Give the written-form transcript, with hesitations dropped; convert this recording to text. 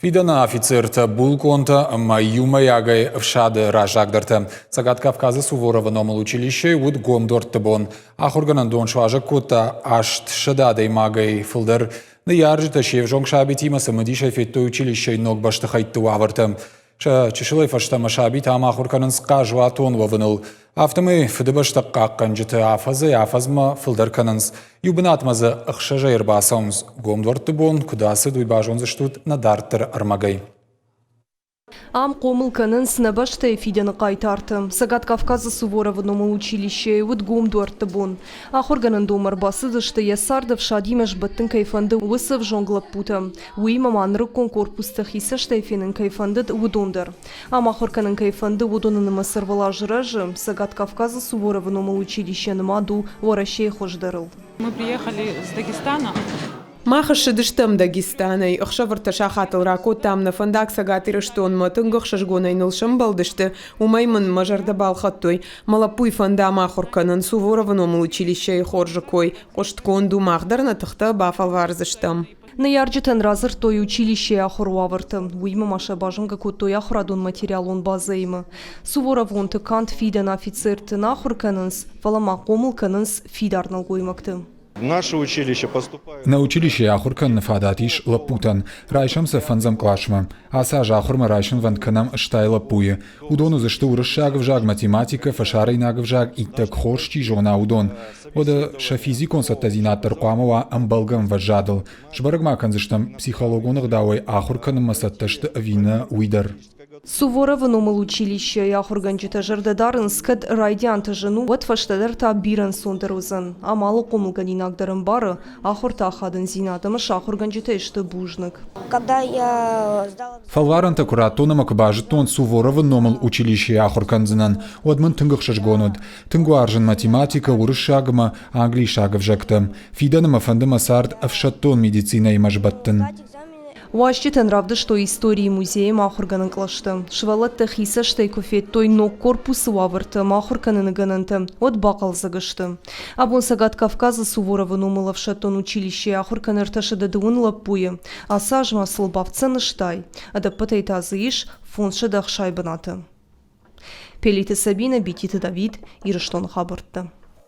Фидӕны афицертӕ, булкъонтӕ ӕмӕ иумӕйагӕй ӕфсады раззагдӕртӕ. Цӕгат Кавказы Суворовы номыл училищейы уыд гом дуӕртты бон. Ахуыргӕнӕндон суазӕг кодта 800 адӕймагӕй фылдӕр. Ныййарджытӕ се взонг сабитимӕ цымыдисӕй федтой училищейы ног бӕстыхӕйтты уавӕртӕ. Сӕ чысылӕй фӕстӕмӕ сабитӕ ам ахуыр кӕнынц хъазуатон уӕвыныл. Афтӕмӕй Фыдыбӕстӕ хъахъхъӕнджыты афӕдзӕй-афӕдзмӕ фылдӕр кӕнынц. Иу бынатмӕ дзы ӕхсӕзӕй ӕрбацӕуынц. Гом дуӕртты бон куыд ацыд, уый базондзыстут нӕ дарддӕры ӕрмӕгӕй. Ам хъомыл кӕнынц нӕ бӕстӕйы фидӕны хъайтарты. Цӕгат Кавказы Суворовы номыл училищейы уыд гом дуӕртты бон. Ахуыргӕнӕндонмӕ ӕрбацыдысты, йӕ цард ӕфсадимӕ сбӕттын кӕй фӕнды, уыцы ӕвзонг лӕппутӕ. Уыимӕ ма нырыккон корпусты хи цӕстӕй фенын кӕй фӕндыд, уыдон дӕр. Ам ахуыр кӕнын кӕй фӕнды, уыдоны нымӕц ӕрвылаз рӕзы. Цӕгат Кавказы Суворовы номыл училище нымад у Уӕрӕсейы хуыздӕрыл. Мы приехали с Дагестана. Мах ссыдыстӕм Дагестанӕй. Ӕхсӕвӕртӕ сахатыл ракодтам нӕ фӕндаг Цӕгат Ирыстонмӕ. Тынг ӕхсызгонӕй ныл сӕмбӕлдысты, уымӕй мын мӕ зӕрдӕ балхӕдтой. Мӕ лӕппуйы фӕнды ам ахуыр кӕнын. Суворовы номыл училищейы хорзы кой хъуыстгонд у, мах дӕр нӕ тыхтӕ бафӕлвардзыстӕм. Ныййарджытӕн радзырдтой училищейы ахуыры уавӕртӕ, уыимӕ ма сӕ базонгӕ кодтой ахуырадон-материалон базӕимӕ. Суворовонты канд фидӕн афицерты нӕ ахуыр кӕнынц, фӕлӕ ма хъомыл кӕнынц фидар нӕлгоймӕгты. Наше училище поступает. Нӕ училищейы ахуыр кӕныны фадат ис лӕппутӕн. Райсӕм сӕ фӕндзӕм къласмӕ. Ацы аз ахуырмӕ райсынвӕнд кӕнӕм стай лӕппуйы. Уыдон уыдзысты уырыссаг ӕвзаг, математикӕ, фӕсарӕйнаг ӕвзаг, иттӕг хорз чи зона, уыдон. Уӕдӕ сӕ физикон цӕттӕдзинад дӕр хъуамӕ уа ӕмбӕлгӕ ӕмвӕзадыл. Сбӕрӕг ма кӕндзыстӕм, психологон ӕгъдауӕй ахуыр кӕнынмӕ цӕттӕ сты ӕви нӕ, уый дӕр. Суворовы номыл училищейы ахуыргӕнджытӕ зӕрдӕ дарынц, кӕд райдианты зын у, уӕд фӕстӕдӕр та бирӕ ӕнцондӕр уыдзӕн. Ам алы хъомылгӕнинаг дӕр ӕмбары, ахуырты ахадындзинад ӕмӕ сӕ ахуыргӕнджытӕй сты бузныг. Когда я сдала Фӕлварӕнтӕ куы радтон ӕмӕ куы базыдтон Суворовы номыл училищейы ахуыр кӕндзынӕн, уӕд мын тынг ӕхсызгон уыд. Тынг уарзын математикӕ, уырыссаг ӕмӕ англисаг ӕвзӕгтӕ. Фидӕны мӕ фӕнды мӕ цард ӕфсӕддон медицинӕимӕ сбӕттын. Уазджытӕн равдыстой историйы музейы ахуыргӕнӕн кълӕстӕ. Сывӕллӕттӕ хи цӕстӕй куы федтой ног корпусы уавӕртӕ ӕмӕ ахуыр кӕныны гӕнӕнтӕ, уӕд бахъӕлдзӕг сты. Абон Цӕгат Кавказы Суворовы номыл ӕфсӕддон училищейы ахуыр кӕны 330 лӕппуйы. Ацы аз ма сыл бафтдзӕн стай. Ӕдӕппӕтӕй та дзы ис 560 бынаты. Пелиты Сабинӕ, Бититы Давид, Ирыстоны хабӕрттӕ.